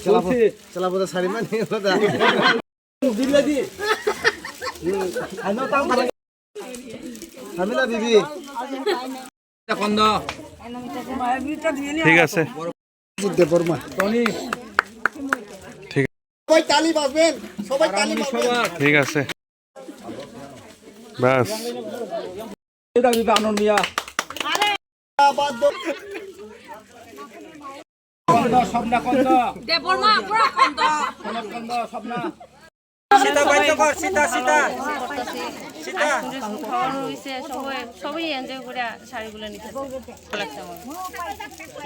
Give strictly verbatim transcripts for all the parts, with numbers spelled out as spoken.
Chela bo, chela bo da sari mani da. Dile di. Ano tang. Samila bibi. ঠিক আছে। জিৎ দেববর্মা। ঠিক। সবাই তালি বাজবেন, সবাই তালি বাজবেন। ঠিক আছে। বাস। দেববর্মা পুরা খন্দ। সীতা বাইদ্যকর, সীতা, সীতা। সীতা। খাওয়ানো হইছে, সবাই, সবাই এনজয় করে শাড়িগুলো নিতে ভালো লাগছে আমার।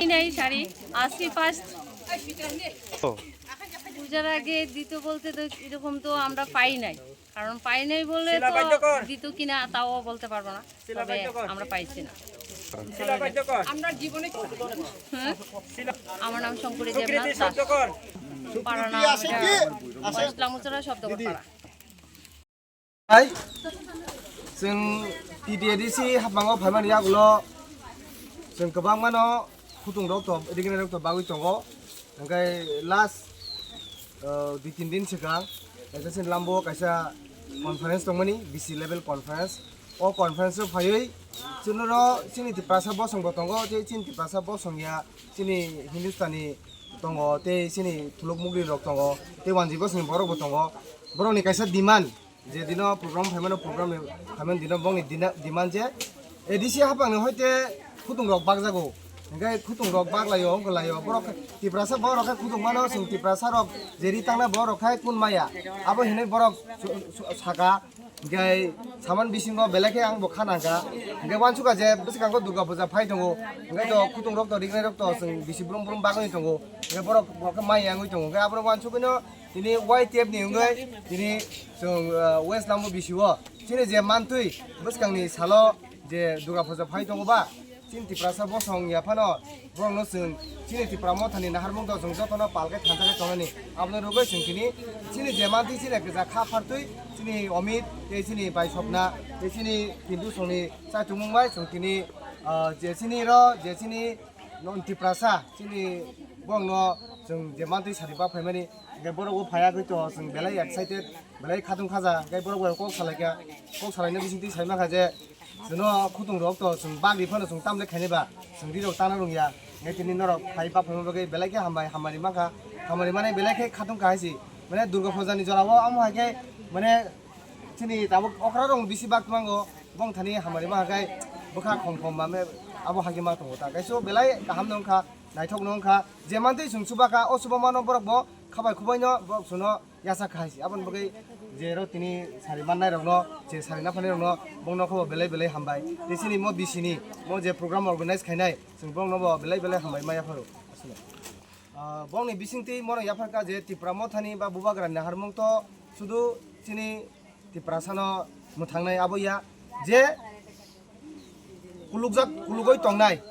এই নেই শাড়ি, আজকে ফার্স্ট। ও। পূজার আগে দিত বলতে তো এরকম তো আমরা পাই নাই, কারণ পাই নাই বলে তো দিত কিনা তাও বলতে পারবো না। তবে আমরা পাইছি না। আমরা জীবনে হুম? আমার নাম শঙ্করী দেবনাথ দাস। পাড়া নাম ইসলামুচরা শব্দকর পাড়া। Hai, chwng T D A D C haphango phaimani yagulo chwng kwbangmano khutung rok to, rignai rok to bagwi tongo. Hwnkhe last, uh, dui tin din swkang kaisa chini lambo kaisa conference tongmani, B C level conference. O conference o phaiwi chwngno chini Tiprasa bosong bo tongo, tei chini Tiprasa bosong ya chini Hindustani tongo, tei chini thuluk mugri rok tongo, tei wanji bosongni borok bo tongo. Borokni kaisa demand, je dino program phaimano, program phaimani dino bongni dina-, demand je A D C haphangni hoite khutung rok bakjago. Hingke khutung rok baklaio, wngkha laio. Borok Tiprasa borok khe khutung mano, chwng Tiprasa rok je ri tangna borok khai kun maya. Abo hinui borok su-, su-, saka, hingke saman bisingo belai khe ang bo kha nangkha. Hingke wansukha je bwskango Durga puja phai tongo. Hingke to khutung rok to rignai rok to chwng bisi brum brum bagwi tongo. Hingke borok, borok khe maya wngwi tongo. Hingke abo wansugwino tini Y T F ni wngwi tini chwng, ah, West Lambo bisio chini je mantwi bwskangni salo je Durga puja phai tongo ba, chini Tiprasa bosong ya phano borokno chwng chini Tipra mothani naharmung to chwng jotono pal khe thansa khe tongnani. Aboni rwgwi chwng tini chini je mantwi chini kwchak kha phartwi chini Omit tei chini bai Sopna tei chini Hindu songni chaitumung bai chwng tini, ah, je chini ro je chini non Tiprasa chini borokno chwng je mantwi sari ba phaimani, hingke borok bo phaiya gwi to chwng belai excited, belai khatung khaja, hingke borok bai kok salaikha, kok salaina bisingtwi sai mankha je chwngno khutung rok to chwng bagri phano chwng tamle khainai ba, chwng ri rok tana rwngya, hingke tini norok phai ba phaima bagwi belai khe hambai, hambai mankha, hambai mani belai khe khatung kha hai se, mane Durga puja ni jora o amo hai khe mane chini tabuk okra rok bisi bak thango, bong thani hambai ma hai khe bwkha khom khom mame abo hai khe ma tongo ta, kaisa belai kaham no wngkha, naithok no wngkha, je mantwi chwng chuba kha o chuba mano borok bo khabai khubai no borok chwngno yachak kha hai se. Aboni bagwi je ro tini sari mannai rokno, je sari naphanai rokno, bongno khe bo belai belai hambai. Tei chini mo bisini, mo je program organize khainai, chwng bongno bo belai belai hambai ma yapharo. Aswk. Ah, bongni bisingtwi mono yaphar kha je Tipra mothani ba Bubagrani naharmung to sudu chini Tiprasano mwthangnai abo ya je kulukjak, kulugoi tongnai,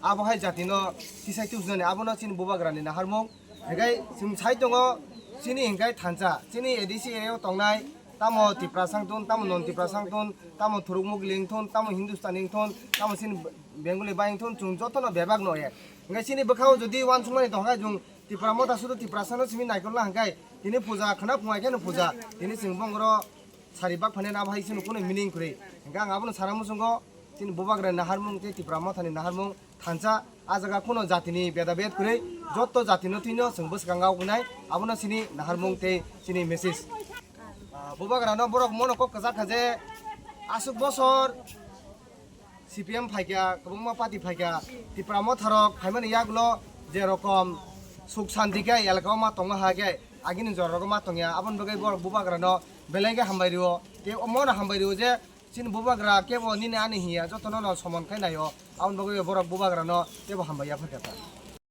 abo hai jatino tisai tubunani, abono chini Bubagrani naharmung. Hinkhe chwng sai tongo, chini hinkhe thansa, chini A D C area o tongnai, tamo Tiprasa wngthun, tamo non Tiprasa wngthun, tamo Thuruk Mugli wngthun, tamo Hindustani wngthun, tamo chini Bengali bai wngthun, chwng jotono bebak no ya. Hinkhe chini bwkhao jodi uansukmani tongkha, chwng Tipra motha sudu Tiprasano simi naikolna hinkhe, tini puja khwna phungai kheno puja, tini chwng bongoro sari bak phainai abo hai chini kunu meaning kwrwi. Hinkhe ang abono sana muchungo, chini Bubagrani naharmung tei Tipra mothani naharmung thansa, ah jaga kunu jatini beda bed kwrwi, jotto jatino twino chwng bwskango wngnai, abono chini naharmung tei chini message. Ah, Bubagrano borok mono kok kwchak kha je aswk bosor C P M phaikha, kwbangma party phaikha, Tipra motharok phaimani yagulo je rokom suk santi khe elaka o ma tongma ha khe agini jora rogo ma tongya, aboni bagwi borok Bubagrano belai khe hambai rio. Tei omono hambai rio je chini Bubagra kebo nini ani hiya jotono no somon khai naio, aboni bagwi borok Bubagrano kebo hambai ya phaikha ta.